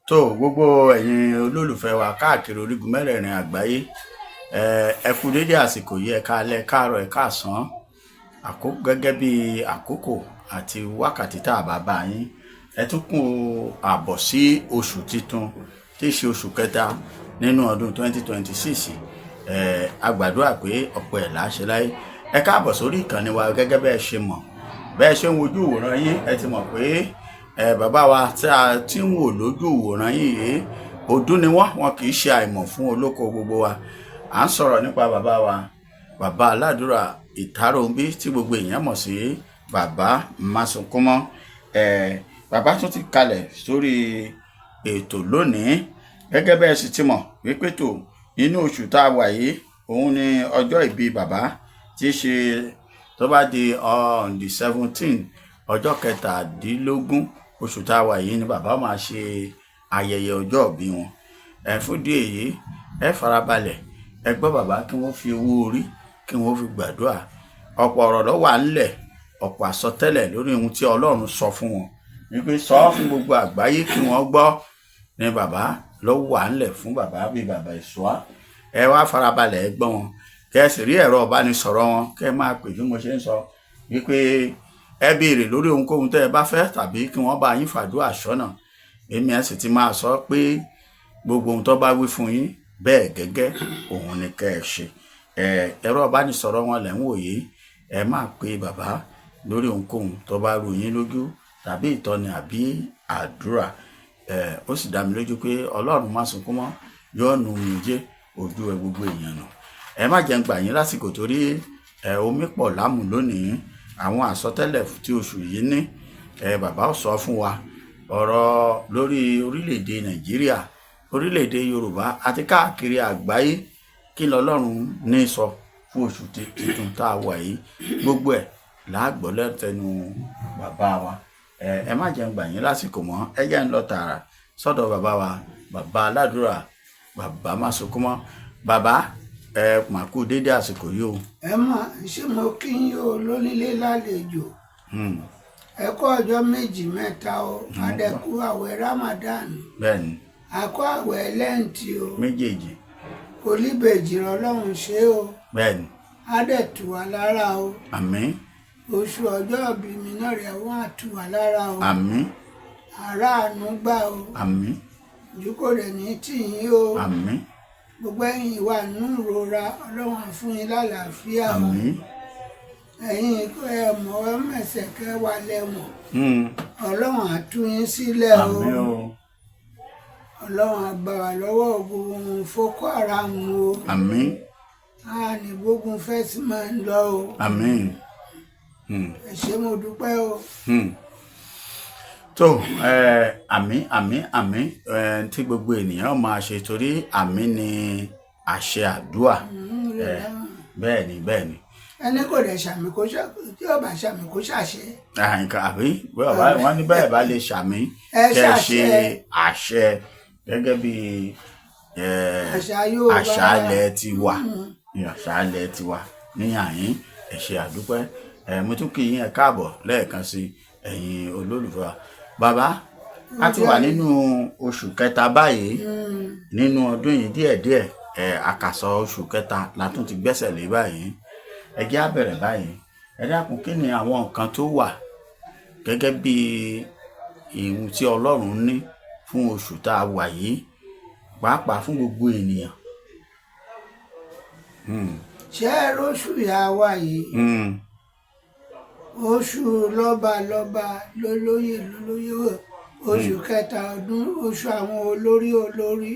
Tó gbogbo ẹ̀yin olólùfẹ́ wa káàkiri orígun mẹ́rẹ̀ẹ̀rin àgbáyé, ẹ kú dédé àsìkò yìí, ẹ káalẹ́, ẹ káàárọ̀, ẹ káàsán, gẹ́gẹ́ bí àkókò àti wákàtí tá a bá bá yín. Ẹ tún kú àbọ̀ sí oṣù titun tí í ṣe oṣù kẹta nínú ọdún 2026. A gbàdúrà pé ọ̀pọ̀ ẹ̀ láṣẹ láyé. Ẹ káàbọ̀ sórí ìkànnì wa. Gẹ́gẹ́ bẹ́ẹ̀ ṣe mọ̀, bẹ́ẹ̀ ṣe ń wojú ìwòran yín, ẹ ti mọ̀ pé bàbá wa tí a ti ń wò lójú ìwòran yín yìí, ọdún ni wọ́n, wọn kì í ṣe àìmọ̀ fún olóko. Gbogbo wa, à ń sọ̀rọ̀ nípa bàbá wa, bàbá aládùúrà Ìtàròǹbí, tí gbogbo èèyàn mọ̀ sí Bàbá Másunkúnmọ́. Bàbá tún ti kalẹ̀ sórí ètò lónìí. Gẹ́gẹ́ bẹ́ẹ̀ sì ti mọ̀ wípé tó inú oṣù tá a wà yìí, òun ni ọjọ́ ìbí bàbá, tí í ṣe tó bá di on the 17, ọjọ́ 17 oṣù tá a wà yìí ni bàbá máa ṣe ayẹyẹ ọjọ́ ìbí wọn. Fún ìdí èyí, ẹ farabalẹ̀, ẹ gbọ́ bàbá, kí wọ́n fi owó orí, kí wọ́n fi gbàdúrà. Ọ̀pọ̀ ọ̀rọ̀ ló wà ńlẹ̀, ọ̀pọ̀ àsọtẹ́lẹ̀ lórí ohun tí Ọlọ́run sọ fún wọn wípé sọ fún gbogbo àgbáyé kí wọ́n gbọ́ ní bàbá ló wà ńlẹ̀ fún bàbá bíi bàbá ìṣúà. Ẹ wá farabalẹ̀, ẹ gbọ́ wọn, kẹ́ ẹ sì rí ẹ̀rọ ìbánisọ̀rọ̀ wọn, kẹ́ ẹ máa pè bí mo ṣe ń sọ wípé ẹ béèrè lórí ohunkóhun tẹ́ ẹ bá fẹ́, tàbí kí wọ́n bá yín fàdúrà sọ́nà. Èmi ẹ̀ sì ti máa sọ pé gbogbo ohun tó bá wí fún yín, bẹ́ẹ̀ gẹ́gẹ́ òun ni kẹ́ ẹ ṣe. Ẹ̀rọ ìbánisọ̀rọ̀ wọn lẹ̀ ń wò yìí. Ẹ máa pe bàbá lórí ohunkóhun tó bá rú yín lójú, tàbí ìtọ́ni àbí àdúrà. Ó sì dá mi lójú pé Ọlọ́run Másunkúnmọ́ yóò nu omijé ojú ẹ gbogbo èèyàn nù. Ẹ má jẹ́ ń gbà yín lásìkò, torí omi pọ̀ lámù lónìí. Àwọn àsọtẹ́lẹ̀ tí oṣù yìí ní, bàbá ó sọ fún wa ọ̀rọ̀ lórí orílẹ̀-èdè Nàìjíríà, orílẹ̀-èdè Yorùbá àti káàkiri àgbáyé. Kí lọ́lọ́run ní sọ fún oṣù tuntun tá a wà yìí? Gbogbo ẹ̀ láàgbọ́ lẹ́tẹnu bàbá wa. Ẹ má jẹ́ ń gbà yín lásìkò mọ́. Ẹ jẹ́ ń lọ tààrà sọ́dọ̀ bàbá wa, bàbá aládùúrà, Bàbá Másunkúnmọ́. Bàbá, ẹ mà kú dédé àsìkò yìí o. Ẹ mọ̀ ṣé mo kí yín o, lónílé lálejò. Ẹ kú ọjọ́ méjì mẹ́ta o, adẹ́kú àwẹ̀ Ramadan. Àkó àwẹ̀ Lẹ́ǹtì o. Méjèèjì. Olíbejì, Ọlọ́run ṣe o. Á dẹ̀ tù wá lára o. Àmín. Oṣù ọjọ́ ìbí mi náà rẹ̀, wọ́n á tù wá lára o. Àmín. Aráàánú gbà o. Àmín. Ojú kò rẹ̀ ní tì yín o. Àmín. Gbogbo ẹ̀yin ìwà nínú ìrora, Ọlọ́run á fún yín lálàáfíà o. Àmín. Ẹ̀yin ẹ mọ̀ ẹ mẹ̀sẹ̀ kẹ́ wà lẹ́wọ̀n, Ọlọ́run á tú yín sílẹ̀ o. Àmín o. Ọlọ́run á gbà wá lọ́wọ́ ogun Boko Haram o. Àmín. A ní gbógun fẹ́sí máa ń lọ o. Àmín. Ẹ ṣé, mo dúpẹ́ o. Tó àmín, àmín, àmín, tí gbogbo ènìyàn máa ṣe, torí àmín ni àṣẹ àdúà. Bẹ́ẹ̀ ni, bẹ́ẹ̀ ni. Ẹni kò dẹ̀ ṣàmì kó ṣà, tí ó bá ṣàmì kó ṣàṣẹ. Nǹkan àbí wọ́n ní bẹ́ẹ̀ bá lè ṣàmì, Ẹ kẹ́ ẹ ṣe ṣàṣẹ. àṣẹ gẹ́gẹ́ bí Àṣà Yorùbá. Àṣà ilẹ̀ tiwa ní àṣà ilẹ̀ tiwa ní àyín. Ẹ ṣé, àdúpẹ́. Mo tún kí yín, ẹ káàbọ̀ lẹ́ẹ̀kan sí, ẹ̀yin olólùfẹ́ wa. Bàbá, a ti wà nínú oṣù kẹta báyìí nínú ọdún yìí. Díẹ̀díẹ̀, àkàsọ̀ oṣù kẹta la tún ti gbẹ́sẹ̀ lé báyìí. Ẹ jẹ́ á bẹ̀rẹ̀ báyìí. Ẹ dákun, kí ni àwọn nǹkan tó wà gẹ́gẹ́ bí ìhun tí Ọlọ́run ní fún oṣù tá a wà yìí, pàápàá fún gbogbo ènìyàn? Ṣé ẹ róṣù yà wá yìí? Oṣù lọ́ba lọ́ba, lólóyè lólóyè, oṣù kẹta ọdún, oṣù àwọn olórí olórí,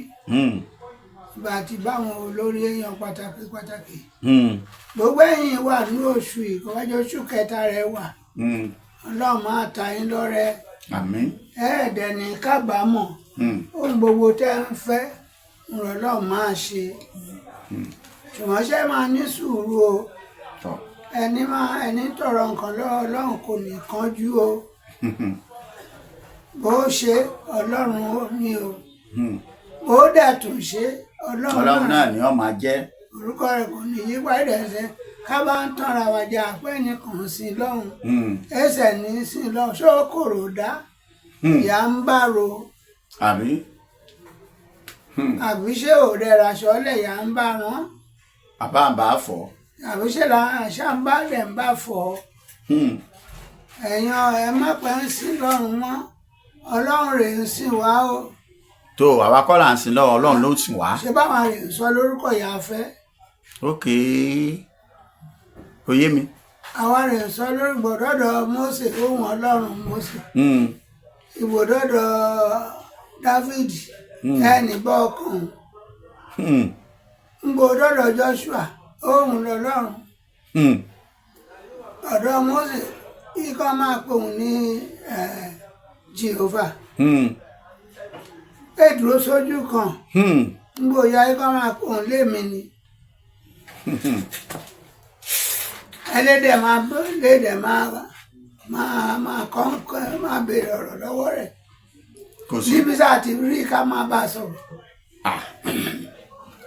ìgbà tí báwọn olórí èèyàn pàtàkì pàtàkì. Gbogbo ẹ̀yin wà ní oṣù yìí, kọ́wájú oṣù kẹta rẹ̀ wà. Ọlọ́run máa ta yín lọ́rẹ. Àmín. Ẹ̀ẹ́dẹ̀ ní kábàámọ̀. Ohun gbogbo tẹ́ ń fẹ́, Ọlọ́run máa ṣe, ṣùgbọ́n ṣé máa ní sùúrù o. Ẹni máa ẹni tọrọ nǹkan lọ́wọ́ Ọlọ́run kò ní kánjú o. Bó ṣe Ọlọ́run ó ní o, bó dẹ̀ tún ṣe Ọlọ́run Ọlọ́run náà ni ó máa jẹ́. Orúkọ rẹ̀ kò ní yí padà. Ẹsẹ̀ ká bá ń tanra wa jẹ, àpẹ́ nìkan sí lọ́hùn, ẹsẹ̀ ní sí lọ́hùn, ṣó kòrò dá ìyá ń bá ro. Àbí. Àbí ṣé òde raṣọ lẹ̀ yà ń bá wọn? Bàbá àbá fọ̀. Àbí ṣé là ṣá ń bá lẹ̀ ń bá fọ̀? Ẹ̀yàn ẹ má pẹ́ ń sìn lọ́run mọ́, Ọlọ́run rè ń sìn wá o. Tó àwa kọ́ là ń sìn lọ́wọ́, Ọlọ́run ló ń sìn wá. Ṣé báwọn rè ń sọ lórúkọ yà á fẹ́? Ok, kò yé mi. Àwa rè ń sọ lórúkọ dọ́dọ̀ Mósè, ohun Ọlọ́run Mósè. Ìbòdọ́dọ̀ Dáfídì ẹnì bọ́ ọkùnrin. Ngbòdọ́dọ̀ Joshua, ohun lọ́lọ́run. Ọ̀dọ̀ Mósè ikọ́ máa pòun ní Jehovah. Èdúró sójú kan. Ngbòya ikọ́ máa pòun lémi ni. Ẹlẹ́dẹ̀ máa lédè máa máa máa kọ́ máa béèrè ọ̀rọ̀ lọ́wọ́ rẹ̀. Kò sí. Níbi sáà ti rí ká máa bá a sọ̀rọ̀.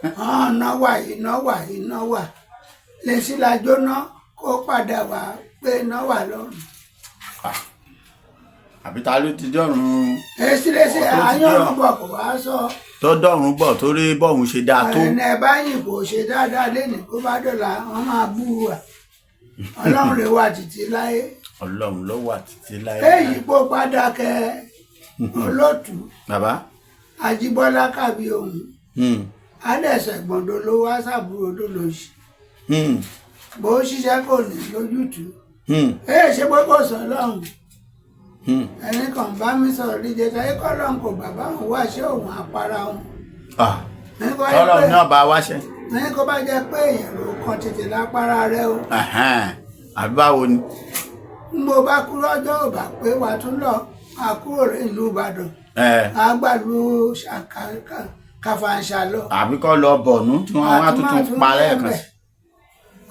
Ọ̀nà wà, iná wà, iná wà lèsì la jóná kó padà wá pé iná wà lọ́rùn. Àbí ta ló ti dọ́run? Èsì lèsì Ọ̀, tó ti àyànràn dọ́run. bọ̀ kò wá sọ. Tó dọ́run bọ̀ tó rí bọ́ọ̀hún ṣe dáa tó. Ẹni ẹ bá yìn kò ṣe dáadáa lẹ́nìí, kó bá dọ̀là wọ́n máa bú wa. Ọlọ́run rè wá títí láyé. Ọlọ́run ló wà títí láyé. Èyí kó padà kẹ olótù. Bàbá. Ajíbọ́lá kàbí òun adẹ̀sẹ̀ gbọ̀ndọ̀ ló wá sàbúrò lólóṣì. Bó ṣiṣẹ́ kò ní lójútùú. Èyí ṣe pé kò sọ lọ́hùn. Ẹni kan bá mi sọ̀rọ̀ níjẹta ikọ́ lọ́hùn kò bàbá òun wá ṣé òun àpárá òun. Ẹni kò bá jẹ́ Tọ́lọ́run pé náà bá wáṣẹ́. Ẹni kò bá jẹ́ pé èèyàn ló kan tètè lápára rẹ o. Àbí báwo ni? Ń bó bá kúrò ọjọ́ ò bá pé wàá tún lọ àkúrò ìlú Ìbàdàn. Àgbàlú Kàfàǹṣà lọ. Àbí kọ́ lọ bọ̀nú tí wọ́n wá tuntun pa lẹ́ẹ̀kan sí.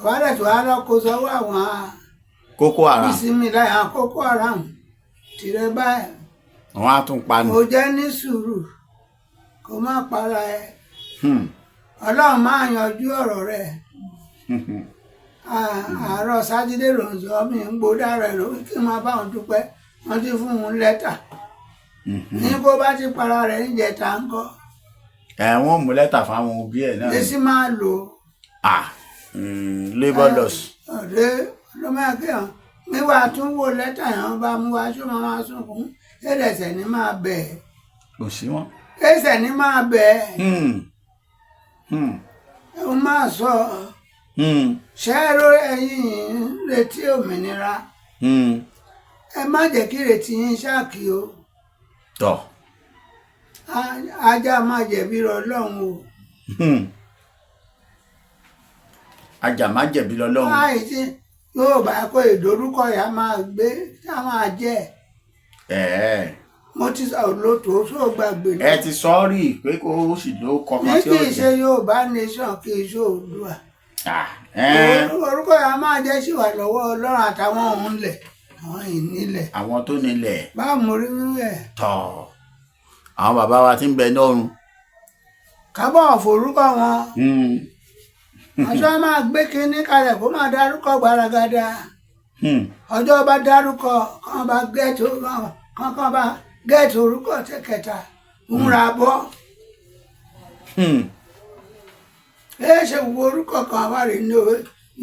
Wàhálà tó wá lọ kó sọ́wọ́ àwọn Kókó Haram. Ìsinmi láì àwọn Kókó Haram tìrẹ báyìí. Wọ́n á tún pa nù. Kò jẹ́ ní sùúrù kó má para ẹ. Ọlọ́run máa yanjú ọ̀rọ̀ rẹ̀. Àárọ̀ sátidé ló ń sọ mí ń gbódà rẹ̀ lórí kí n máa bá òun dúpẹ́, wọ́n ti fún un lẹ́tà ní kó bá ti para rẹ̀ níjẹta ń kọ́. Ẹ wọ́n mú lẹ́tà fáwọn òbí ẹ̀ náà. Lẹ́sí máa lò ó. Ah, labour laws. Ọ̀rẹ́ ló máa kí hàn níwà tún wo lẹ́tà yẹn bá mú wa ṣó máa máa sunkún ẹ̀ẹ́dẹ̀sẹ̀ ní máa bẹ̀ ẹ́. Kò sí wọn. Ẹ̀ẹ́sẹ̀ ní máa bẹ̀ ẹ́. Ẹ̀ máa sọ. Ṣẹ́ẹ́rọ ẹ̀yin ń retí òmìnira. Ẹ má jẹ́ kí retí yín ṣáàkì o. Tọ̀. Ajá má jẹ̀bi rọ Ọlọ́run o. Ajá má jẹ̀bi lọ́lọ́run. Láì tí yóò bá kó ìdórúkọ yà máa gbé tá máa jẹ́. Mo ti sọ lótò tó gbàgbé. Ẹ ti sọ ọ́ rí pé kó o sì ló kọkan ní tí kì ó í ṣe jẹ. Yorùbá nation, kì í ṣe Oòduà. Ah, ẹ̀ẹ́. Orúkọ yà máa jẹ́ sì wà lọ́wọ́ Ọlọ́run àtàwọn òun lẹ̀ àwọn ìnílẹ̀. Àwọn tó nílẹ̀. Báwo mo rí wíwẹ̀. Tọ̀. Àwọn bàbá wa ti ń bẹ lọ́run. Kábọ̀ forúkọ wọn. Aṣọ máa gbé kinní kalẹ̀ kó máa dárúkọ gbaragada. Ọjọ́ bá dárúkọ kàn bá gẹ́ẹ̀tì kàn bá gẹ́ẹ̀tì orúkọ tẹ̀kẹta ń ra bọ́. Ẹ ṣe wo orúkọ kan wá rí ní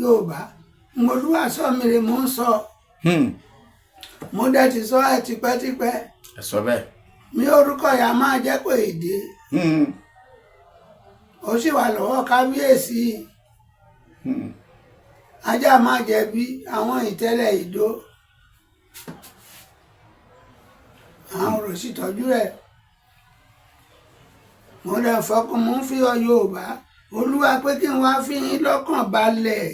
Yorùbá mo lúwa sọ mi rè mò ń sọ. Mo dẹ̀ ti sọ ẹ tipẹ́tipẹ́. Ẹ sọ bẹ́ẹ̀. Mi orúkọ yà máa jẹ́ kó èdè. Ó sì wà lọ́wọ́ kábíyèsí. Ajá máa jẹ̀bi àwọn ìtẹ́lẹ̀ ìdó àwọn ọ̀rọ̀ sì tọ́jú rẹ̀. Mo dẹ̀ fọkàn mo ń fi ọ Yorùbá Olúwa pé kí n wá fi yín lọ́kàn balẹ̀.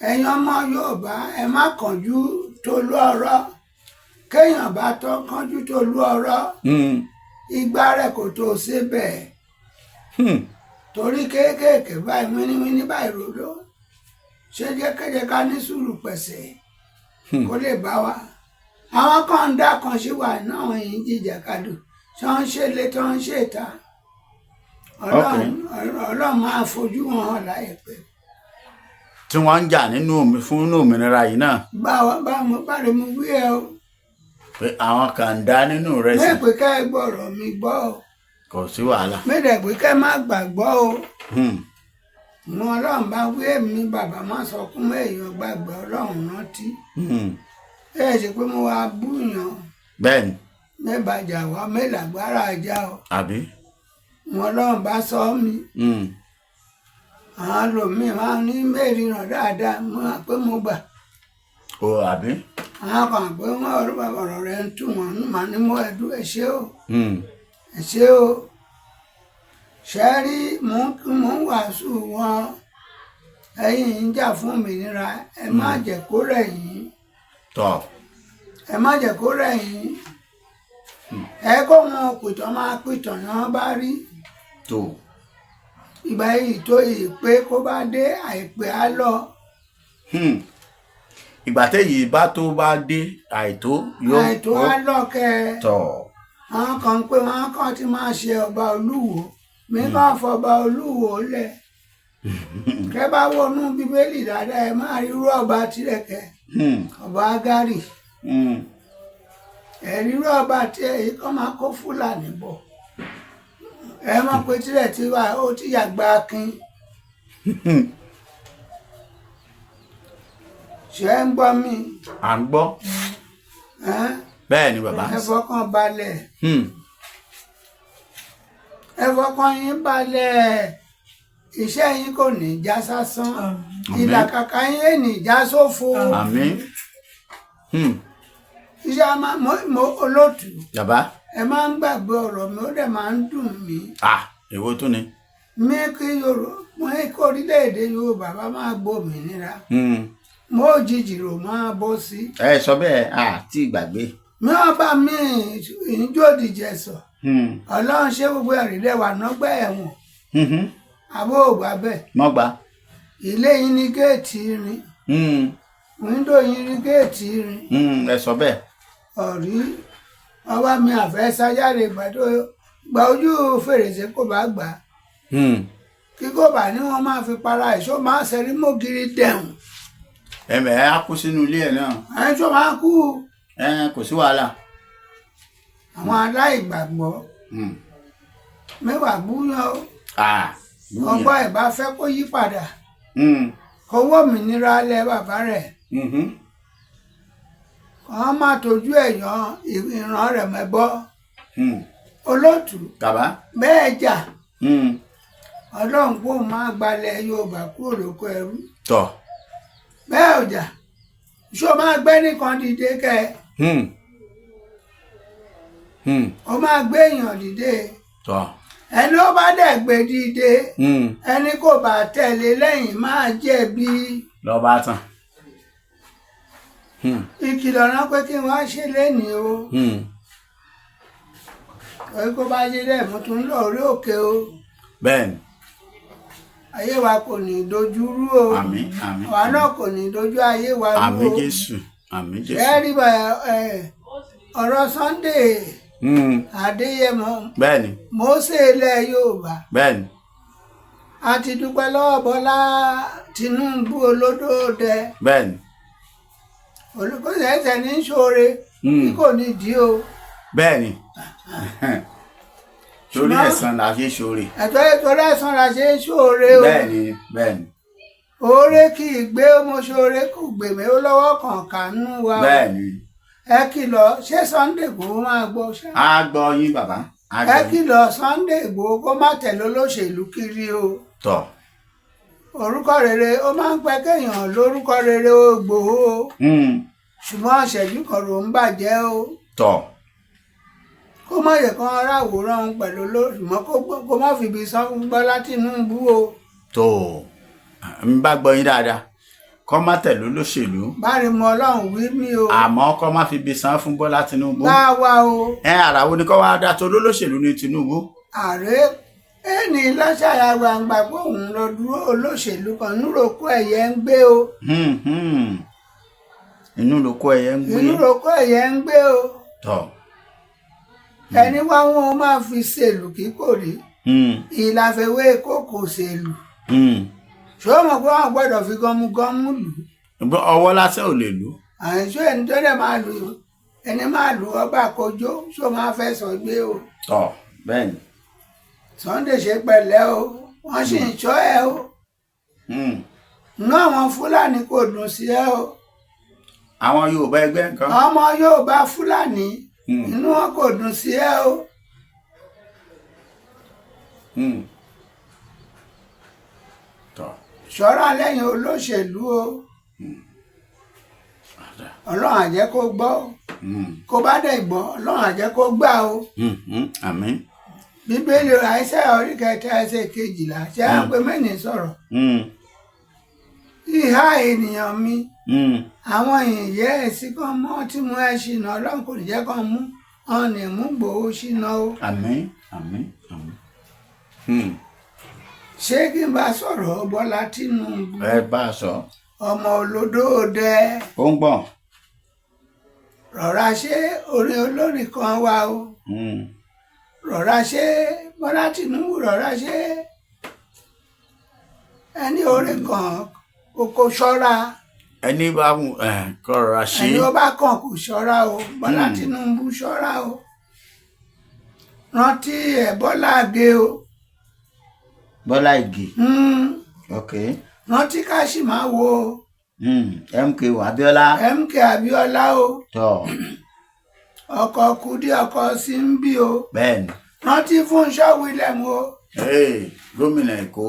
Ẹ̀yin ọmọ Yorùbá, ẹ má kánjú tolú ọ̀rọ̀. Kéèyàn bá tọ́ kánjú tolú ọ̀rọ̀, igbá rẹ̀ kò tó ṣe bẹ́ẹ̀. Torí kéékèèké báyìí wíníwíní báyìí ròdó ṣé jẹ́kẹ́jẹ́ ká ní sùúrù pẹ̀sẹ̀ kó lè bá wa. Àwọn kan ń dá kan sí wa náà yìí ń jìjàkadù tí wọ́n ń ṣe lé tí wọ́n ń ṣe ìta. Ọlọ́run máa fojú wọn hàn láìpẹ́. Tí wọ́n ń jà nínú fún òmìnira yìí náà. Báwa bá mo bá rẹ mo wí ẹ o. Pé àwọn kan ń dá nínú rẹ̀ sí. Mẹ́pẹ́ ká ẹ gbọ́rọ̀ mi gbọ́ o. Kò sí wàhálà. Mẹ́rẹ̀ pé kẹ́ má gbàgbọ́ o. Mo Ọlọ́run bá wí èmi bàbá má sọ kún èèyàn gbàgbọ́ Ọlọ́run rántí. Ẹ ṣe pé mo wá búyàn. Bẹ́ẹ̀ni. Mẹ́bàjà wá mẹ́làgbára ajá o. Àbí. Mo Ọlọ́run bá sọ mí. Àwọn lòmíì máa ń ní mẹ́rìnrán dáadáa mo hàn pé mo gbà. O àbí. Àwọn kan pé wọ́n ọ̀rọ̀ rẹ̀ ń tù wọ́n mà ní mo ẹ̀dú ẹ̀ ṣé o. Ẹ̀ ṣé o. Ṣé rí mò ń wàásù wọn, ẹ̀yin ń jà fún òmìnira, ẹ má jẹ́ kó rẹ̀ yín. Tọ́. Ẹ má jẹ́ kó rẹ̀ yín. Ẹ kó wọn pìtàn máa pìtàn náà bá rí. Tó. Ìgbà yìí tó ìpè kó bá dé àìpé á lọ. Ìgbà téyì bá tó bá dé àìtó yóò. Àìtó á lọ kẹ. Tọ́. Àwọn kan pé wọn kàn ti máa ṣe ọba Olúwo. Mi kàn fọba Olúwo lẹ̀. Kẹ́ bá wọnú Bíbélì dáadáa ẹ máa rí irú ọba tirẹ̀ kẹ. Ọba Ágárì. Ẹ rí irú ọba tirẹ̀ yìí kàn máa kó Fúlàní bọ̀. Ẹ mọ̀ pé tirẹ̀ ti wà ó ti yàgbá akin. Ṣé ń gbọ́ mi? À ń gbọ́. Bẹ́ẹ̀ ni bàbá. Ẹ fọkàn balẹ̀. Ẹ fọkàn yín balẹ̀. Iṣẹ́ yín kò ní já sásán. Ìlàkàkà yín ní já sófo. Àmín. Iṣẹ́ a máa mo olóòtú. Bàbá. Ẹ máa ń gbàgbé ọ̀rọ̀ mi, ó dẹ̀ máa ń dùn mí. Èwo tún ni? Mi kí Yorùbá, mo ní kí orílẹ̀-èdè Yorùbá bá máa gbòmìnira. Mo jìjì rò máa bọ́ sí. Ẹ sọ bẹ́ẹ̀ àti ìgbàgbé. Mi ò bá mi ìjòdìjẹ sọ. Ọlọ́run ṣé gbogbo ẹ̀rí lẹ́wà nọ́gbà ẹ̀wọ̀n. Àbó ògbà bẹ́ẹ̀. Mọ́gbà. Ilé yín ní géètì irin. Wíńdò yín ní géètì irin. Ẹ sọ bẹ́ẹ̀. Ọ̀rí ọba mi àfẹ́ sájáde gbàdó gba ojú fèrèsé kò bá gbà. Kí kò bá ní wọ́n máa fi para ẹ̀ṣọ́ máa ṣẹ́rí mọ́gìrì dẹ̀hùn. Ẹ̀mẹ̀ á kú sínú ilé ẹ̀ náà. Ẹ̀ tó máa kú. Ẹ kò sí wàhálà. Àwọn aláìgbàgbọ́. Mẹ́wàá búyàn o. Ọgbọ́n ẹ̀ bá fẹ́ kó yí padà. Owó òmìnira lẹ bàbá rẹ̀. Kàn má tójú ẹ̀ yan ìran rẹ̀ mẹ́bọ́. Olóòtú. Bàbá. Bẹ́ẹ̀ jà. Ọlọ́run kò máa gbalẹ̀ Yorùbá kúrò lóko ẹrú. Tọ́. Bẹ́ẹ̀ ò jà. Ṣé o máa gbé nìkan dìde kẹ́ ẹ? O máa gbé èèyàn dìde. Tọ́. Ẹni ó bá dẹ̀ gbé dìde. Ẹni kò bá tẹ̀lé lẹ́yìn máa jẹ̀bi. Lọ bá tán. Ìkìlọ̀ náà pé kí wọ́n á ṣe lénìí o. Torí kó bá yé dẹ̀ mo tún lọ orí òkè o. Bẹ́ẹ̀ni. Ayé wa kò ní dojú rú o. Àmín, àmín. Àwa náà kò ní dojú ayé wa rú o. Àmín Jésù. Àmín Jésù. Ẹ rí bá ọ̀rọ̀ Sunday Adéyẹmọ. Bẹ́ẹ̀ni. Mósè ilẹ̀ Yorùbá. Bẹ́ẹ̀ni. A ti dúpẹ́ lọ́wọ́ Bọ́lá Tinubu olódòdẹ. Bẹ́ẹ̀ni. Olùkọ́sẹ̀ ẹsẹ̀ ní ṣoore kí kò ní dí o. Bẹ́ẹ̀ni. Torí ẹ̀san la ṣe ṣoore. Ẹ̀tọ́ torí ẹ̀san la ṣe ṣoore o. Bẹ́ẹ̀ni, bẹ́ẹ̀ni. Oore kì í gbé mo ṣoore kò gbè mí ó lọ́wọ́ kan kànú wa. Bẹ́ẹ̀ni. Ẹ kìlọ̀ ṣé Sunday Igboho máa gbọ́ ṣá. A gbọ́ yín bàbá. Ẹ kìlọ̀ Sunday Igboho kó má tẹ̀lé olóṣèlú kiri o. Tọ́. Orúkọ rere ó máa ń pẹ́ kéèyàn lórúkọ rere o Igboho o. Ṣùgbọ́n àṣẹjú kan ló ń bàjẹ́ o. Tọ́. Kó má yẹ kán ráwòrán òun pẹ̀lú olóṣùmọ́ kó má fi ibi sán fún Bọ́lá Tinubu o. Tó ń bá gbọ́ yín dáadáa kó má tẹ̀lé olóṣèlú. Báre mọ Ọlọ́run wí mí o. Àmọ́ kó má fi ibi sán fún Bọ́lá Tinubu. Bá wa o. Ẹ àrà wo ni kó wá dá tó olóṣèlú ní Tinubu. Ààrẹ ẹni lọ́sàyà gbangba pé òun lọ dúró olóṣèlú kan níròkó ẹ̀yẹ ń gbé o. Inú lóko ẹ̀yẹ ń gbé. Inú lóko ẹ̀yẹ ń gbé o. Tọ́. Ẹni wá wọn máa fi ṣèlú kí kò rí. Ìlàfẹ̀wé kókò ṣèlú. Ṣé o mọ̀ pé wọ́n gbọ́dọ̀ fi gọmugọmu lù? Ọwọ́ lásán ò lè lù. Àìsó ẹni tó dẹ̀ máa lù ẹni máa lù ọba kojó ṣó máa fẹ́ sọ gbé o. Tọ́ bẹ́ẹ̀ ni. Sunday ṣe pẹ̀lẹ́ o, wọ́n sì ń ṣọ́ ẹ o. Inú àwọn Fúlàní kò dùn sí ẹ o. Àwọn Yorùbá ẹgbẹ́ nǹkan. Ọmọ Yorùbá Fúlàní, inú wọn kò dùn sí ẹ o. Tọ́. Ṣọ́ra lẹ́yìn olóṣèlú o. Ọlọ́run á jẹ́ kó gbọ́ o. Kó bá dẹ̀ gbọ́, Ọlọ́run á jẹ́ kó gbà o. Àmín. Bíbélì Àìsáyà 3:12 ṣé à ń pe mẹ́ni sọ̀rọ̀. Ìhà ènìyàn mi, àwọn ìyẹ́ ẹ̀sìn kan mọ́ tí mo ẹ ṣìnà, Ọlọ́run kò ní jẹ́ kán mú ọ̀nà mú Ìgbòho ṣìnà o. Àmín, àmín, àmín. Ṣé kí n bá sọ̀rọ̀ Bọ́lá Tinubu? Ẹ bá a sọ. Ọmọ olódòdẹ. Ó ń gbọ̀n. Rọra ṣe, orin olórin kan wà o. Rọra ṣe, Bọ́lá Tinubu, rọra ṣe, ẹni orin kan kò ṣọ́ra. Ẹni bá kọ́ rọra ṣe. Ẹni ó bá kàn kò ṣọ́ra o. Bọ́lá Tinubu, ṣọ́ra o. Rántí ẹ̀, Bọ́lá Àgé o. Bọ́lá Ìgè. Ok. Rántí ká sì máa wo. MKO Abiola. MK Abiola o. Tọ́. Ọkọ̀ Kúdí, ọkọ̀ Símbí o. Bẹ́ẹ̀ni. Rántí Fúnṣọ́ William o. Hey, gómìnà Èkó.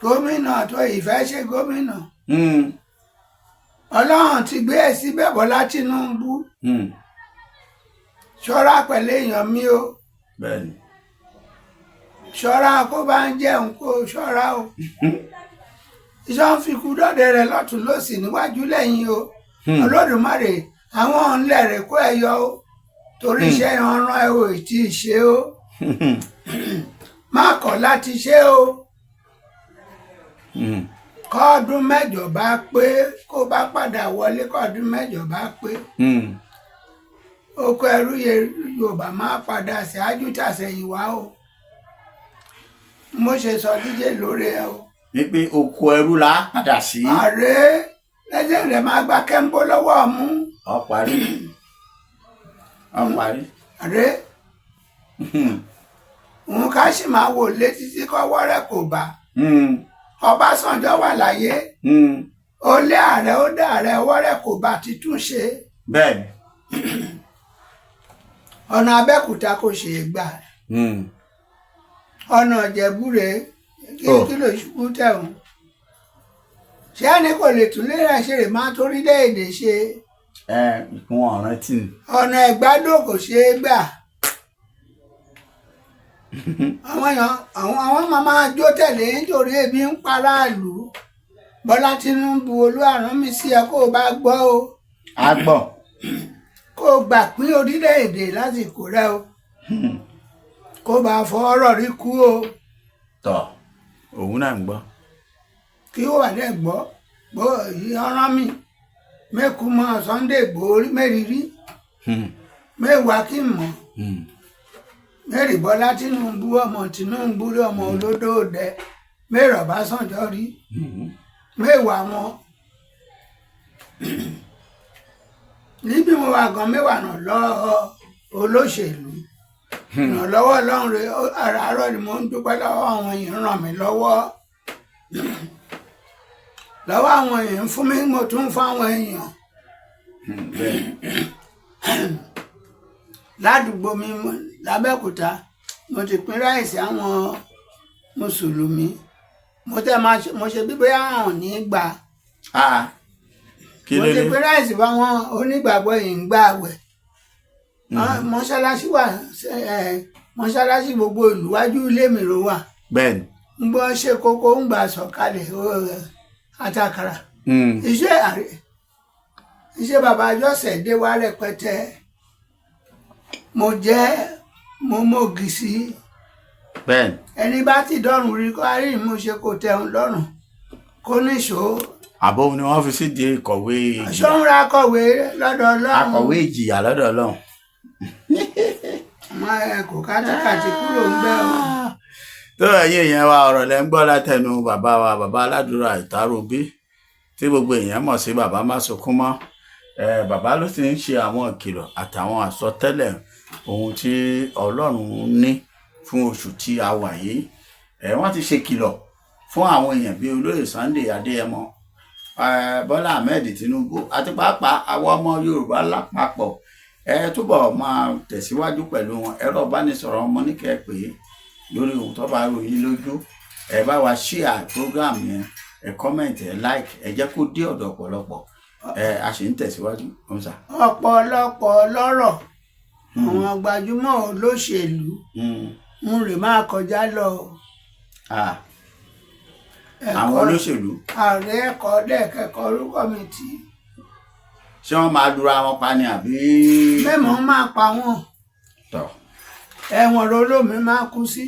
Gómìnà tó ìfẹ́ ṣe gómìnà. Ọlọ́run ti gbé ẹ síbẹ̀. Bọ́lá Tinubu, ṣọ́ra pẹ̀lú èèyàn mi o. Ṣọ́ra kó bá ń jẹun, kó ṣọ́ra o. Iṣẹ́ ń fi kú dọ́dẹ rẹ̀ lọ́tún lọ́sì, níwájú lẹ́yìn o. Olódùmarè àwọn ńlẹ̀ rẹ̀ kó ẹ yọ o, torí iṣẹ́ ọ̀ràn ẹ ò tí ì ṣe o. Má kọ̀ láti ṣe o. Kọ́ọ̀dún 8 bá pé, kó bá padà wọlé, kọ́ọ̀dún 8 bá pé, oko ẹrú Yorùbá máa padà ṣáájú tàṣẹ̀yìnwá o. Mo ṣe sọ díje lórí ẹ o. Wípé oko ẹrú la padà sí. Ààrẹ lẹ́sẹ̀ rẹ̀ máa gba kẹ́ńbó lọ́wọ́ mú. Ọ parí, ọ parí. Ààrẹ òun ká sì máa wò létí tí kọ́wọ́ rẹ̀ kò bá. Ọbásanjọ́ wà láyé, ó lé ààrẹ, ó dá ààrẹ, ọwọ́ rẹ̀ kò bá títún ṣe. Ọ̀nà Abẹ́òkúta kò ṣeé gbà. Ọ̀nà Ìjẹ̀bú rèé. Kí ló ṣubú tẹ̀hún? Ṣé ẹni kò lè tún lè rẹ̀ ṣe rè máa torílẹ̀-èdè ṣe? Ẹ ìkún ọ̀ràn tì. Ọ̀nà Ẹ̀gbádò kò ṣeé gbà. Àwọn èèyàn àwọn máa máa jó tẹ̀lé nítorí ebi ń paráàlú. Bọ́lá Tinubu, Olúwa rán mi sí ẹ, kó o bá gbọ́ o. A gbọ́. Kó o gbà pín orílẹ̀-èdè lásìkò rẹ o, kó o bá fọ ọ̀rọ̀ rí kú o. Tọ, òun náà ń gbọ́. Kí ó wà dẹ́ gbọ́ gbọ́ yìí, ọ̀ràn mi mẹ́kú mọ́ Sunday Igboho mẹ́rìírí mẹ́wàá kí n mọ̀ mẹ́rì. Bọ́lá Tinubu, ọmọ Tinubu rí, ọmọ olódòdẹ, mẹ́rì Ọbásanjọ́ rí, mẹ́wàá wọn níbi mo wà gan, mẹ́wàá náà lọ́ọ́ olóṣèlú ìrànlọ́wọ́ Ọlọ́run rẹ. Àràárọ̀ ni mo ń dúpẹ́ lọ́wọ́ àwọn èèyàn ràn mí lọ́wọ́, lọ́wọ́ àwọn èèyàn fún mi, mo tún ń fún àwọn èèyàn ládùúgbò mi lábẹ́òkúta. Mo ti pín ráìsì àwọn mùsùlùmí. Mo tẹ́ máa ṣe, mo ṣe bí bóyá àwọn ò ní gbà. Ah, kí Mo ló ti dé? pín ráìsì fáwọn onígbàgbọ́ yìí ń gbà àwẹ̀. Mọ́ṣáláṣí wà, mọ́ṣáláṣí gbogbo ìlú, wájú ilé mi ló wà. Ń gbọ́ ṣe kókó ń gbà sọ̀kalẹ̀ àtàkàrà. Iṣẹ́ bàbá Jọ́sẹ̀ dé wá rẹpẹtẹ. Mo jẹ́ mo mọ̀gì sí. Ẹni bá ti dọ́rùn rí kó arí mo ṣe kò tẹ̀hún lọ́rùn kó níṣó. Àbọ̀ ni wọ́n fi sídìí ìkọ̀wé ìjìyà. Ṣóńra kọ̀wé lọ́dọ̀ Ọlọ́run. Akọ̀wé ìjìyà lọ́dọ̀ Ọlọ́run. Ọmọ ẹ kò kátìkàtì kúrò ń bẹ́ o. Tó ẹ̀yin èèyàn wa, ọ̀rọ̀ lẹ́ ń gbọ́ látẹnu bàbá wa, bàbá aládùúrà Ìtàròbí, tí gbogbo èèyàn mọ̀ sí bàbá má sunkún mọ́. Bàbá ló ti ń ṣe àwọn ìkìlọ̀ àtàwọn àsọtẹ́lẹ̀ ohun tí Ọlọ́run ní. fún oṣù tí a wà yìí. Wọ́n ti ṣe kìlọ̀ fún àwọn èèyàn bíi olóyè Sunday Adéyẹmọ, Bọ́lá Ahmed Tinubu àti pàápàá àwọn ọmọ Yorùbá lápapọ̀. Ẹ túbọ̀ máa tẹ̀síwájú pẹ̀lú wọn. Ẹ̀rọ ìbánisọ̀rọ̀ ọmọ ní kẹ́ ẹ pè é lórí ohun tó bá rú yín lójú. Ẹ bá wa share program yẹn, ẹ comment, ẹ like, ẹ jẹ́ kó dé ọ̀dọ̀ ọ̀pọ̀lọpọ̀. Ẹ a sì ń tẹ̀síwájú ọ̀sà. Ọ̀pọ̀lọpọ̀ lọ́rọ̀ àwọn gbajúmọ̀ olóṣèlú ń rè máa kọjá lọ. Àwọn olóṣèlú. Ààrẹ ẹ̀kọ́ lẹ́ẹ̀kẹ́kọ̀ọ́ orúkọ mi tí. Ṣé wọ́n máa lura wọn pa ni àbí. Mẹ́mọ̀ máa pa wọ́n. Tọ́. Ẹ̀wọ̀n olómi máa kú sí.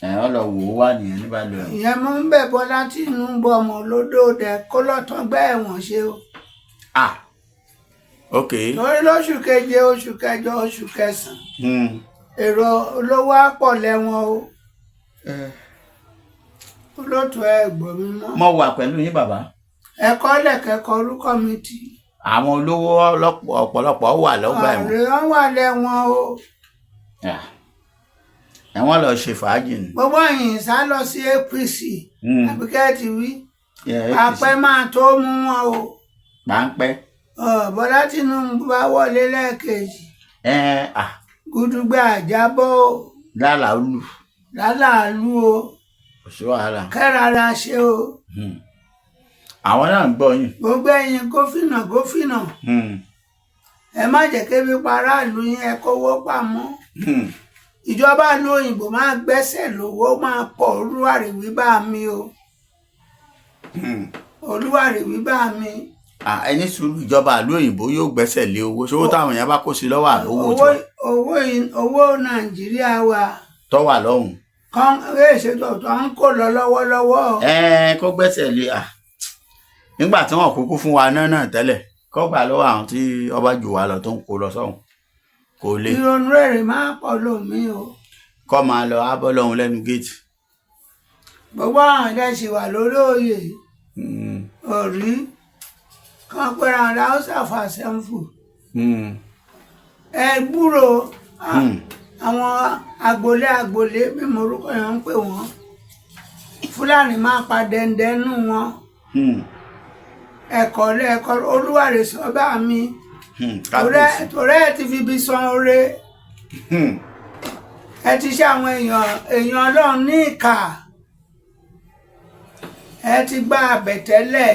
Ẹ ọ lọ wò ó wà nìyẹn nígbà lọ. Ìyẹn mú ń bẹ̀ Bọ́lá Tinubu ọmọ olódò dẹ kó lọ́tàn gbẹ́ ẹ̀wọ̀n ṣe o. Ah, ok. Torí lóṣù keje, oṣù kẹjọ, oṣù kẹsàn-án, èrò olówó á pọ̀ lẹ́wọ̀n o. Olóòtú, ẹ gbọ́ mi mọ́. Mo wà pẹ̀lú yín, bàbá. Ẹ̀kọ́ lẹ̀kẹ́kọ̀ọ́ orúkọ mi ti. Àwọn olówó ọ̀pọ̀lọpọ̀ wà lọ́gbà ẹ̀wọ̀n. Ọ̀rẹ́ wọn wà lẹ́wọ̀n o. Ẹ̀wọ̀n lọ ṣe fàájì ni. Gbogbo yìí sá lọ sí APC, àbíkẹ́ ti wí. Àpẹ máa tó mú wọn o. Páńpẹ́. Bọ́lá Tinubu bá wọlé lẹ́ẹ̀kejì. Gùdùgbà àjábọ̀ o. Lálàálù. Lálàálù o. Kò sí wàhálà. Kẹ́rara ṣe o. Àwọn náà ń gbọ́ yín. Gbogbo ẹ̀yin gófìnà gófìnà, ẹ má jẹ́ kébi paráàlú yín, ẹ kówó pamọ́. Ìjọba ìlú òyìnbó máa gbẹ́sẹ̀ lówó máa pọ̀. Olúwàrìwí bá mi o. Olúwàrìwí bá mi. Ẹni sùúrù, ìjọba ìlú òyìnbó yóò gbẹ́sẹ̀ lé owó ṣòwò táwọn èèyàn bá kó sí lọ́wọ́ àlówó tiwọn. Owó Nàìjíríà wa. Tó wà lọ́hùn. Kan èsè tó ń kó lọ lọ́wọ́lọ́wọ́. Ẹ kó gbẹ́sẹ̀ lé à nígbà tí wọ́n kúkú fún wa náà tẹ́lẹ̀, kó gbà lọ́wọ́ àwọn tí ọba jù wá lọ tó ń kó lọ sọ́hùn kò lè. Ìrònú rẹ̀ máa pọ̀ lómi o. Kọ́ máa lọ abọ́ lọ́hùn lẹ́nu géètì. Gbogbo àwọn ẹ̀dá ṣì wà lórí oyè òrí kan pẹ́ra àwọn House of Assembly. Ẹ gbúrò àwọn agboolé agboolé bí mo orúkọ yẹn ń pè wọ́n, Fúlàní máa pa dẹ́ndẹ́nú wọn. Ẹ̀kọ́ lẹ́ẹ̀kọ́ olúwarẹ̀ sọ bá mi. Torí ẹ ti fi ibi san oore. Ẹ ti ṣe àwọn èèyàn Ọlọ́run ní ìkà. Ẹ ti gba àbẹ̀tẹ́lẹ̀.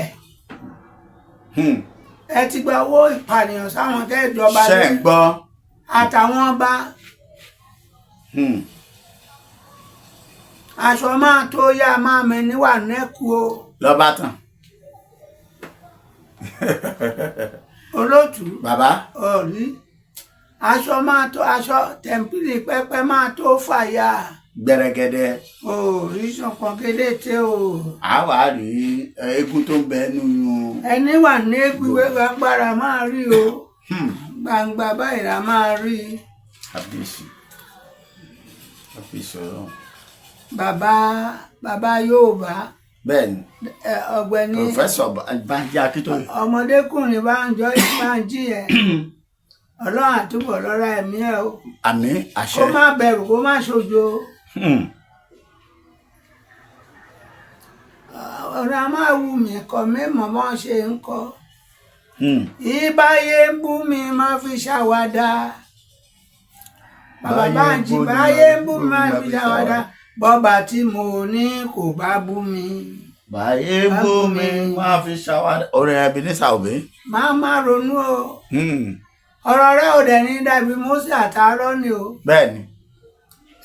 Ẹ ti gba owó ìpànìyàn sáwọn tẹ́ ìjọba ṣe ń gbọ́. Àtàwọn ọba. Aṣọ máa tó yá máa mi níwà nẹ́kù o. Lọ́ba tán. Olótú. Bàbá. Ọ̀rí aṣọ máa tó, aṣọ tẹ̀m̀pìlì pẹ́pẹ́ máa tó fàyà. Gbẹrẹgẹdẹ. Òrí sọpọ̀ kélété o. A wà rí eégún tó ń bẹ nínú. Ẹni wà ní egbìwé gbàgbára máa rí o. Gbangba báyìí la máa rí. Kábíyèsí, kábíyèsí Ọlọ́run. Bàbá bàbá Yorùbá. Bẹ́ẹ̀ni. Ọ̀gbẹ́ni. Pòfẹ́sọ̀ Bánjí Akíntóyè. Ọmọdékùnrin Bánjọ Bánjí ẹ, Ọlọ́run àtúbọ̀ lọ́ra ẹ̀mí ẹ o. Àmín, àṣẹ. Kó má bẹ̀rù, kó má ṣojo. Ọ̀rọ̀ a máa wù mí kọ́ mímọ́ bọ́n ṣe ń kọ́. Ìbáyé ń bú mi máa fi ṣàwádà. Bàbá Bánjí, báyé ń bú mi máa fi ṣàwádà. Bọ́ba tí mo ní kò bá bú mi. Báyé bú mi máa fi ṣàwádà. Orin Ebenezer Obey. Máa má ronú o. Ọ̀rọ̀ rẹ ò dẹ̀ ní dàbí Mósè àtàárọ̀ ni o. Bẹ́ẹ̀ni.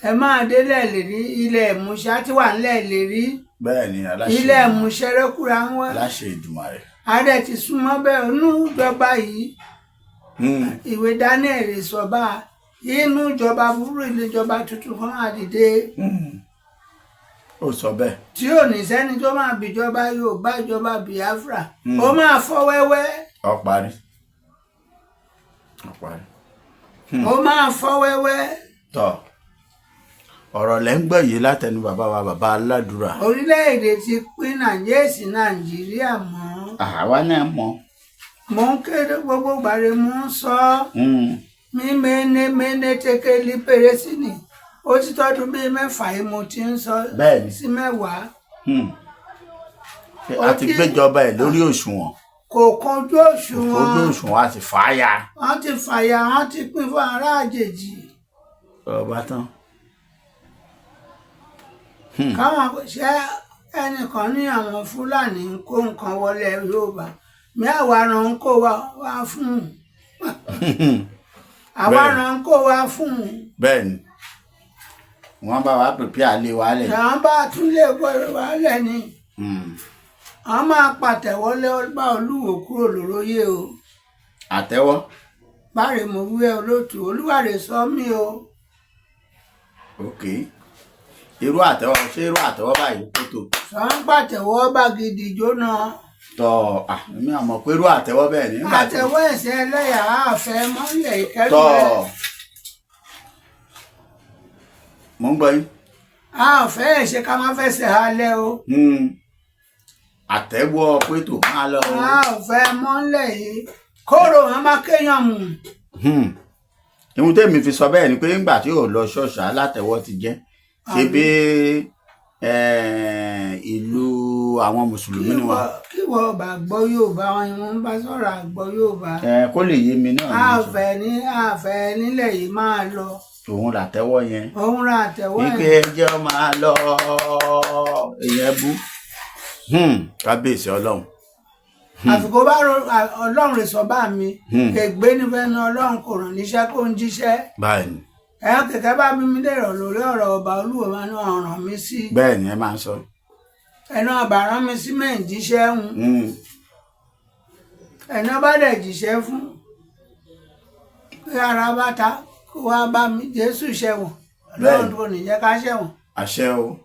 Ẹ máa délẹ̀ lérí, ilẹ̀ ìmúṣá tí wà nílẹ̀ lérí. Bẹ́ẹ̀ni, aláṣẹ. Ilẹ̀ ìmúṣẹ rẹ́kúra wọn. Aláṣẹ Èdùmàrè. Adé ti súnmọ́ bẹ́ẹ̀ inú ìjọba yìí. Ìwé Daniel sọ bá inú ìjọba burú, ilé ìjọba tuntun kan máa dìde. Ó sọ bẹ́ẹ̀. Tí ò ní sẹ́ni tó máa bìjọba yóò bá ìjọba Biafra. Ó máa fọ́ wẹ́wẹ́. Ó parí. Ó parí. Ó máa fọ́ wẹ́wẹ́. Tọ́, ọ̀rọ̀ lẹ́ ń gbọ́ yìí látẹnu bàbá wa, bàbá aládùúrà. Orílẹ̀-èdè ti pín Nàìjíríà sí Nàìjíríà mọ́. Àwa náà mọ̀. Mò ń kéde gbogbo gbàre, mò ń sọ. Mí mene mene tekeli pèrèsì ni. Ó ti tọ́dún bíi 6 yìí mo ti ń sọ Bẹ́ẹ̀ni. sí 10. A ti gbéjọba ẹ̀ lórí òṣùwọ̀n. Kò kanjú òṣùwọ̀n. Ojú òṣùwọ̀n a ti fà á ya. Wọ́n ti fàyà, wọ́n ti pín fún ará àjèjì. Ọba tán. Káwọn ṣe ẹnìkan ní àwọn Fúlàní ń kó nǹkan wọlé Yorùbá mi, àwa ràn ń kó wa wá fún un, àwa ràn ń kó wa fún un. Bẹ́ẹ̀ni, wọ́n bá wa pèpè àlè wa lẹ̀. Àwọn bá tún lè wọlé wa lẹ́ni. Àwọn máa pàtẹ́wọ́lé bá Olúwo kúrò lóróyè o. Àtẹ́wọ́. Báre mo wí ẹ olóòtú, Olúwàrè sọ mí o. Ok, irú àtẹ́wọ́, ṣé irú àtẹ́wọ́ báyìí kó tó? Sọ ń pàtẹ́wọ́ bá gidi jóná. Tọ́ mi àmọ̀ pé irú àtẹ́wọ́ bẹ́ẹ̀ ni. Àtẹ́wọ́ ẹ̀sẹ̀ ẹlẹ́yà àfẹ́ mọ́lẹ̀ ìkẹ́rù Tọ́ rẹ̀. Mo ń gbọ́ yín. Àfẹ́ ẹ̀ṣẹ̀ ká má fẹsẹ̀ halẹ̀ o. Àtẹ́wọ́ pé tó máa lọ. Àfẹ́ mọ́lẹ̀ yìí kóró wọn má kéèyàn mú. Ìhun tèmi fi sọ bẹ́ẹ̀ ni pé ńgbà tí ò lọ ṣọ́ọ̀ṣì alátẹ̀wọ́ ti jẹ́ ṣe bí ìlú àwọn mùsùlùmí ni wọn. Kí wọ́n bá gbọ́ Yorùbá wọn ni wọ́n bá sọ̀rọ̀ àgbọ̀ Yorùbá. Kó lè yé mi náà. Àfẹ́ nílẹ̀ yìí máa lọ. Òun làtẹ́wọ́ yẹn. Òun ra àtẹ́wọ́ yẹn. Ike ẹjọ́ máa lọ ìyẹn bú. Kábíyèsí Ọlọ́run. Àfikún bá Ọlọ́run rẹ̀ sọ bá mi. Ègbé nífẹ̀ẹ́ ní Ọlọ́run kò ràn níṣẹ́ kó ń jíṣẹ́. Báyìí. Ẹ̀yàn kẹ̀kẹ́ bá bí mi lérò lórí ọ̀rọ̀ ọba Olúwo máa ń ràn mí sí. Bẹ́ẹ̀ ni ẹ máa ń sọ. Ẹ̀nà ọba rán mi sí mẹ́rin jíṣẹ́ ń. Ẹ̀nà bá dẹ̀ jíṣẹ́ fún. Kí ara bá ta kó wá bá mi Jésù ṣẹ̀wọ̀n. Ọlọ́run kò ní jẹ́ ká ṣẹ̀wọ̀n. Àṣẹ o.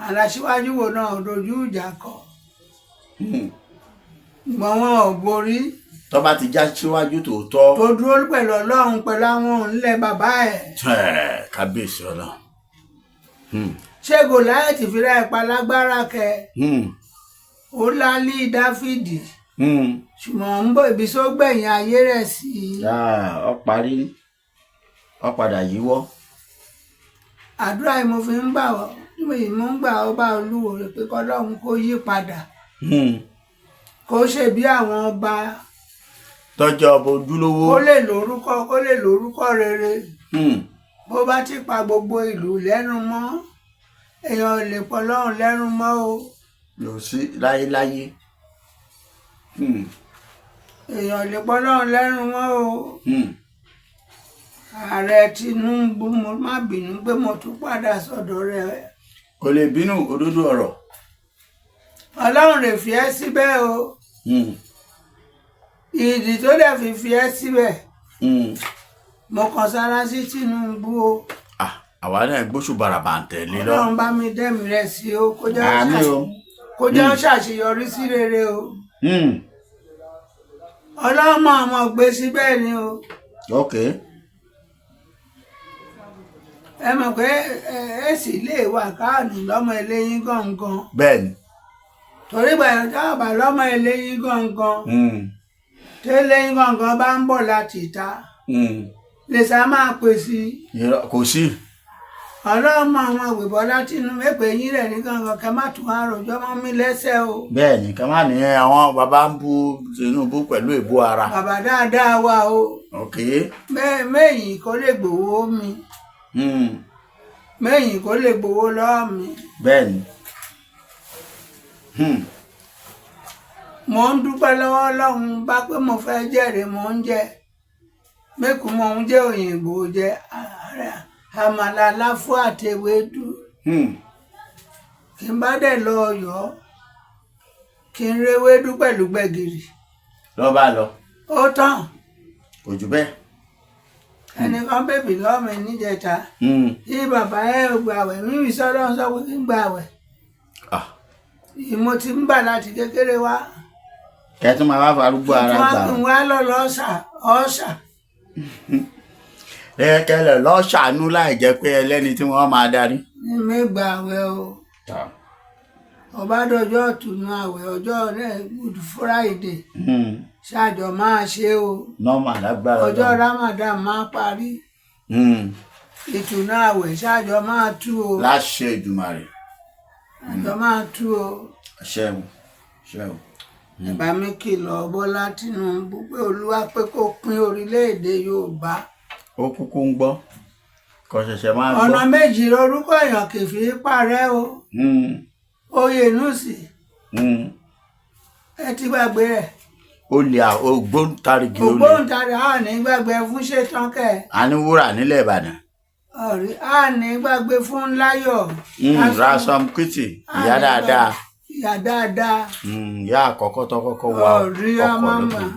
Aláṣíwájú wo náà dojú ìjà kọ. Gbọ̀n wọn ò borí. Tó bá ti já síwájú tòótọ́. Tó dúró pẹ̀lú Ọlọ́run pẹ̀lú àwọn òǹlẹ̀ bàbá ẹ̀. Kábíyèsí Ọlọ́run. Ṣé Gòláyátì fi ra ìpa lágbára kẹ? Ó lálé Dáfídì. Ṣùgbọ́n ń bọ̀ ibi sógbẹ̀yìn ayé rẹ̀ sí. Ó parí, ó padà yíwọ́. Àdúrà yìí mo fi ń gbà ọ́, mo ń gbà ọba Olúwo rẹ̀ pé kọ́lọ́run kó yí padà. Kó ṣe bí àwọn ọba. Tọ́jú ọba ojúlówó. Kó lè lórúkọ rere. Bó bá ti pa gbogbo ìlú lẹ́nu mọ́, èèyàn ò lè pọ̀ lọ́run lẹ́nu mọ́ o. Yóò sí láyéláyé. Èèyàn ò lè pọ̀ lọ́run lẹ́nu mọ́ o. Ààrẹ Tinubu, mo má bínú pé mo tún padà sọ́dọ̀ rẹ̀. Kò lè bínú òdodo ọ̀rọ̀. Ọlọ́run lè fi ẹ́ síbẹ̀ o. Ìdí tó dẹ̀ fi ẹ́ síbẹ̀. Mo kàn sára sí Tinubu o. Àwa náà gbóṣù bàràbàǹtẹ̀ lé lọ. Ọlọ́run bá mi dẹ́mi rẹ̀ sí o, kó jẹ́ ó ṣàṣeyọrí sí rere o. Ọlọ́run mọ̀ ọmọ gbé síbẹ̀ ni o. Ok. Ẹ mọ̀ pé ẹ sì lè wà káàdì lọ́mọ eléyín gangan. Bẹ́ẹ̀ni. Torí gbàgbọ́ táwọn lọ́mọ eléyín gangan. Tẹ́lẹ̀yìn gangan bá ń bọ̀ láti ìta. Lè sá máa pè sí. Kò sí. Ọlọ́mọ àwọn ògbìbọ́ láti inú mẹ́pẹ́ yín rẹ̀ ní gangan kẹ́ má tún àròjọ́ mọ́ mi lẹ́sẹ̀ o. Bẹ́ẹ̀ni, ká má ní àwọn bàbá ń bú Tinubu pẹ̀lú èbú ara. Bàbá dáadáa wà o. Ok. Mẹ́yìn kò lè gbowó mi. Mẹ́yìn kò lè gbowó lọ́wọ́ mi. Bẹ́ẹ̀ni. Mo ń dúpẹ́ lọ́wọ́ Ọlọ́run bá pé mo fẹ́ jẹ́rìí mo ń jẹ. Mẹ́kù mo ń jẹ́ òyìnbó jẹ àmàlà láfú àti ewédú. Kí n bá dẹ̀ lọ Ọ̀yọ́ kí n réwédú pẹ̀lú gbẹ̀gìrì. Lọ bá lọ. Ó tán. Kò jù bẹ́ẹ̀. Ẹnìkan bèbí lọ́wọ́ mi níjẹta. Tí bàbá ẹ gbàwẹ̀ mímí sọ́dọ̀ sọ pé kí n gbàwẹ̀. Mo ti ń bà láti kékeré wá. Kẹ́tù máa wá farúgbó ara gbà. Kí wọ́n á lọ lọ́ọ̀ṣà ọ̀ṣà. Kẹlẹ̀ lọ ṣàánú láì jẹ́ pé ẹlẹ́ni tí wọ́n máa darí. Mi gbà àwẹ̀ o. Ọba dọjọ́ ìtùnú àwẹ̀ ọjọ́ rẹ̀ Good Friday. Ṣáàjọ máa ṣe o. Nọ́mà lágbára. Ọjọ́ Ramadan máa parí. Ìtùnú àwẹ̀ ṣáàjọ máa tú o. Láṣẹ Èdùmàrè. Àjọ máa tú o. Ṣeun ṣeun. Bàbá mi kìlọ̀ Bọ́lá Tinubu pé Olúwa pé kó pín orílẹ̀-èdè Yorùbá. Ó kúkú ń gbọ́, kò ṣẹ̀ṣẹ̀ máa Ọ̀nà gbọ́. méjì lorúkọ èèyàn kì í fi parẹ́ o. Oyènúsì, ẹ ti gbàgbé rẹ̀. Olè ògbóǹtarìgì olè. Ògbóǹtarì, a ní gbàgbé fún ṣetán kẹ. A ní wúrà nílẹ̀ Ìbàdàn. Ọ̀rí a ní gbàgbé fún Láyọ̀. Ransome Kuti, ìyá dáadáa. Ìyá dáadáa. Ìyá àkọ́kọ́ tó kọ́kọ́ wa Ọ̀rí ọkọ̀ ọmọ lóbìnrin.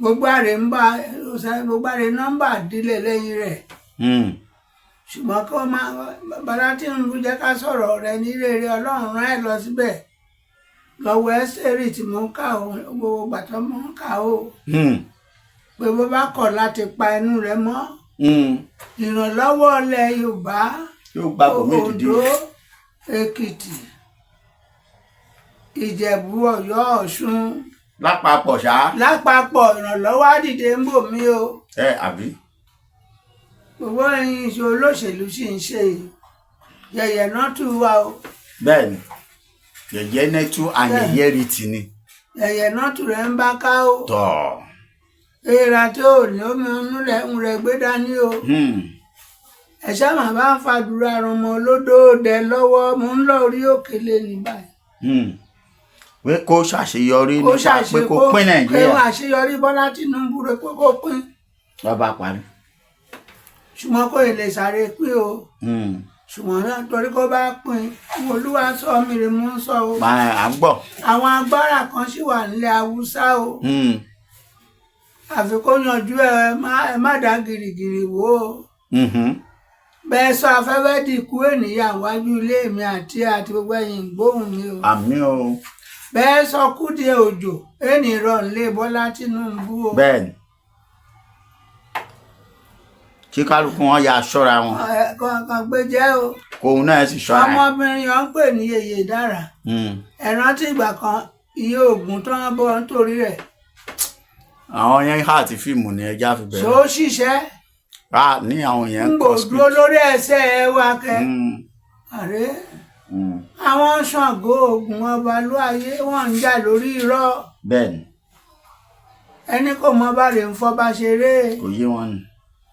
Gbogbo àrè ń bá gbogbo àrè nọ́mbà dílé lẹ́yìn rẹ̀. Ṣùgbọ́n kó máa Bọ́lá Tinubu jẹ́ ká sọ̀rọ̀ rẹ̀ ní rere. Ọlọ́run rán ẹ lọ síbẹ̀ lọ́wọ́ ẹ́sẹ̀rì tí mò ń kà ó, gbogbo gbàtọ́ mò ń kà ó, pé bó bá kọ̀ láti pa ẹnu rẹ̀ mọ́, ìrànlọ́wọ́ ilẹ̀ Yorùbá, Yóò gba bòmí dìde. Oǹdó, Èkìtì, Ìjẹ̀bú, Ọ̀yọ́, Ọ̀ṣun Lápapọ̀ ṣá. Lápapọ̀, ìrànlọ́wọ́ á dìde ń bò mí o. Ẹ àbí. Gbogbo ẹ̀yin iṣẹ́ olóṣèlú sì ń ṣe yìí, yẹ̀yẹ̀ náà tù wá o. Bẹ́ẹ̀ni, yẹ̀yẹ́ nẹ́tú àyẹ̀yẹ́ rí ti ni. Yẹ̀yẹ̀ náà tù rẹ̀ ń bá ká o. Tọ̀. Èèrà tí ò ní omi inú rẹ̀ ń rẹ̀ gbé dání o. Ẹ ṣáà máa bá ń fàdúrà ran ọmọ olódòdè lọ́wọ́. Mò ń lọ orí òkèlè ní báyìí. Pé kó ṣàṣeyọrí Kó nípa pé kó pín pé Nàìjíríà. Àṣeyọrí Bọ́lá Tinubu rẹ̀ pé kó pín. Lọ́ba parí. Ṣùgbọ́n kò lè sáré pín o. Ṣùgbọ́n náà, torí kó bá pín, Olúwa sọ mi rè mú sọ o. Máa à ń gbọ́. Àwọn agbára kan sì wà nílẹ̀ Haúsá o. Àfi kó yanjú ẹ, ẹ má dá gìrìgìrì wò ó. Bẹ́ẹ̀ sọ afẹ́fẹ́ dìkú ènìyàn wájú ilé mi àti gbogbo ẹ̀yìn gbóhùn mi o. Àmín o. Bẹ́ẹ̀ sọ kúdìẹ òjò ẹnì rọ̀ nílé Bọ́lá Tinubu o. Bẹ́ẹ̀ni, kí kálukú wọn ya ṣọ́ra wọn. Kọ̀ọ̀kan gbé jẹ́ o. Kóun náà sì ṣọ́ra ẹ̀. Ọmọbìnrin yẹn ń pè ní Yèyé Dára. Ẹ rántí ìgbà kan, iye oògùn tó ń bọ̀ nítorí rẹ̀. Àwọn yẹn hà àti fíìmù ni ẹja fi Ṣó bẹ̀rẹ̀. ṣiṣẹ́? A ní àwọn yẹn ń ń gbò kọ dúró script. lórí ẹsẹ̀ ẹ wá kẹ. Àrẹ àwọn Ṣàngó, Ògùn, ọba ló ayé wọn ń jà lórí irọ́. Bẹ́ẹ̀ni. Ẹni kò mọ bá rè ń fọba ṣeré. Kò yé wọn ni.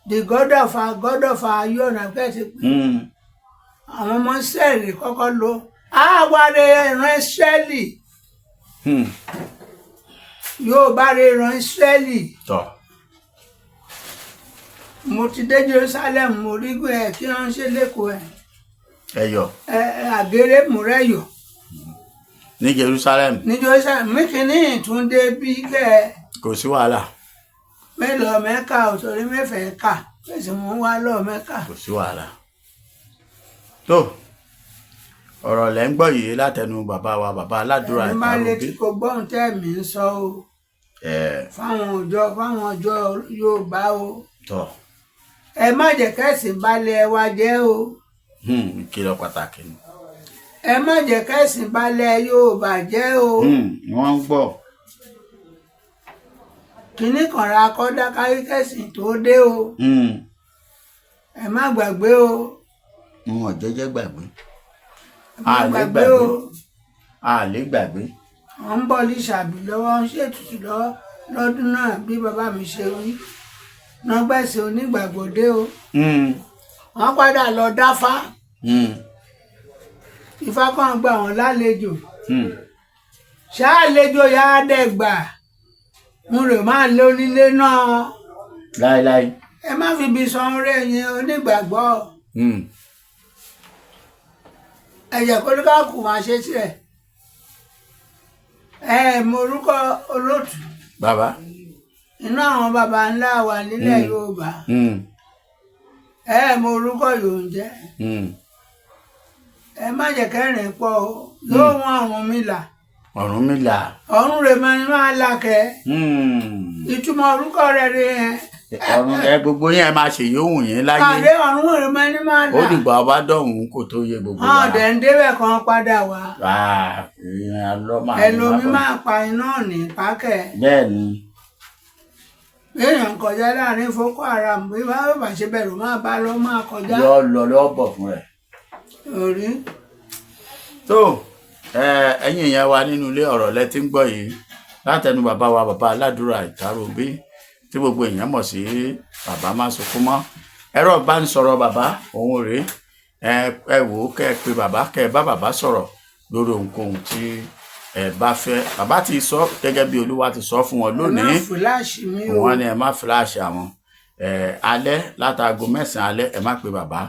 The god of our god of our ayé ọ̀nà kẹ́sì pé àwọn ọmọ Ísírẹ́lì kọ́kọ́ lo àwárí ìran Ísírẹ́lì. Yóò bá rè ìran Ísírẹ́lì. Tọ̀. Mo ti dé Jerusalem, mo rí gbé ẹ kí wọ́n ṣe lẹ́kọ̀ọ́ ẹ. Ẹyọ. Ẹ àgéré múrẹ́yọ̀. Ní Jerusalem. Ní Jerusalem mi kìíní ìtúndé bí kẹ́ ẹ. Kò sí wàhálà. Mélòó mẹ́ka ò torí mẹ́fẹ̀ẹ́ kà fèsì mú wá lọ́ọ̀ mẹ́ka. Kò sí wàhálà. Tó, ọ̀rọ̀ lẹ́ ń gbọ́ yìí látẹnu bàbá wa, bàbá aládùúrà Ẹni bá létí Ìparòbí. kò gbọ́n tẹ́ mi ń sọ o. Fáwọn ọjọ́, fáwọn ọjọ́ Yorùbá o. Tọ̀. Ẹ má jẹ́ kẹ́sìn balẹ̀ wa jẹ́ o. Ìkìlọ̀ pàtàkì ni. Ẹ má jẹ́ kẹ́sìn balẹ̀ Yorùbá jẹ́ o. Wọ́n ń gbọ́. Kínní kan ra kọ́dá kárí kẹ́sìn tó dé o. Ẹ má gbàgbé o. Wọn ò jẹ́jẹ́ gbàgbé. Ẹ má A lè gbàgbé gbàgbé. o. A lè gbàgbé. Wọ́n ń bọ̀ lísàbí lọ́wọ́, ń ṣètùtù lọ́wọ́ lọ́dún náà bí bàbá mi ṣe rí nọgbẹ́sẹ̀ onígbàgbọ́dé o. Wọ́n padà lọ dáfá. Ifá kan gbà wọ́n lálejò. Ṣáàlejò yà á dẹ̀gbà mo rè máa lé onílé náà. Láéláé. Ẹ má fi ibi san orí yẹn onígbàgbọ́. Ẹ̀jẹ̀ kólúkàkù máa ṣe tiẹ̀. Ẹ mọ orúkọ olóòtú. Bàbá. Inú àwọn baba ńlá wa nílẹ̀ Yorùbá. Ẹ mọ orúkọ yòó ń jẹ́. Ẹ má jẹ́ kẹrin pọ̀ o, yóò wọn Ọ̀rúnmìlà. Ọ̀rúnmìlà. Ọ̀run rẹ̀ máa máa là kẹ́. Ìtumọ̀ orúkọ rẹ̀ rẹ̀ yẹn. Ọ̀run ẹ gbogbo yẹn máa ṣe yóò yín láyé. Àdé ọ̀run rẹ̀ máa ní máa Ó là. dìgbà ọba dọ̀hún kò tó yé gbogbo wa. Wọn dẹ̀ ń débẹ̀ kan padà wá. Ah, ìrìn àlọ́ máa ní Ẹlòmí bákan. máa pa iná ní pákẹ́. Bẹ́ẹ̀ ni. Béèyàn kọjá láàrin Boko Haram, bí wọ́n bá ṣe bẹ̀rù, máa bá lọ, máa kọjá. Yọ lọ lọ́bọ̀ fún rẹ̀. Orí. Tó ẹ̀yin èèyàn wa nínú ilé, ọ̀rọ̀ lẹ ti ń gbọ́ yìí látẹnu bàbá wa, bàbá aládùúrà Ìtàròbí, tí gbogbo èèyàn mọ̀ sí Bàbá Má Sunkún Mọ́. Ẹ̀rọ ìbánisọ̀rọ̀ bàbá òun rèé. Ẹ wò ó, kẹ́ ẹ pe bàbá, kẹ́ ẹ bá bàbá sọ̀rọ̀ lórí ohunkóhun tí ẹ bá fẹ́. Bàbá ti sọ gẹ́gẹ́ bí Olúwa ti sọ fún wọn Ẹ má lónìí. flash mi o. Wọ́n ní ẹ má flash àwọn ẹ alẹ́ látago 9 alẹ́, ẹ má pe bàbá.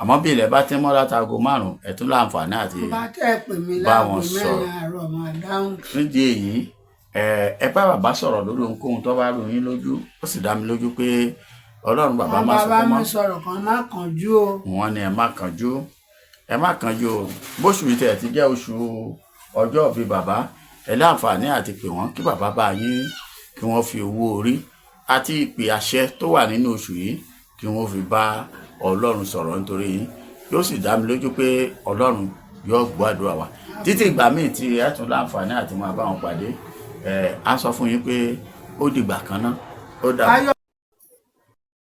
Àmọ́ bí ilẹ̀ bá ti mọ́ látago 5, ẹ tún láǹfààní àti Bá tẹ́ ẹ pè mí bá láago wọn 4 sọ̀rọ̀. àárọ̀, máa dáhùn. Nídìí èyí, ẹ bá bàbá sọ̀rọ̀ lórí ohunkóhun tó bá rú yín lójú. Ó sì dá mi lójú pé Ọlọ́run bàbá Wọ́n má bá bá sunkún mi mọ́. sọ̀rọ̀ kan, má kánjú o. Wọ́n ní ẹ má kánjú, ẹ má kánjú o. Bóṣù yìí tẹ̀ ti jẹ́ oṣù ọjọ́ ìbí bàbá, ẹ láǹfààní àti pè wọ́n kí bàbá bá yín, kí wọ́n fi owó orí àti ìpè àṣẹ tó wà nínú oṣù yìí, kí wọ́n fi bá Ọlọ́run sọ̀rọ̀ nítorí yín. Yóò sì dá mi lójú pé Ọlọ́run yóò gbọ́ àdúrà wa. Títí ìgbà míì tí ẹ tún láǹfààní àti máa bá wọn pàdé, ẹ á sọ fún yín pé ó dìgbà kan náà, ó dàbọ̀. Ayọ̀.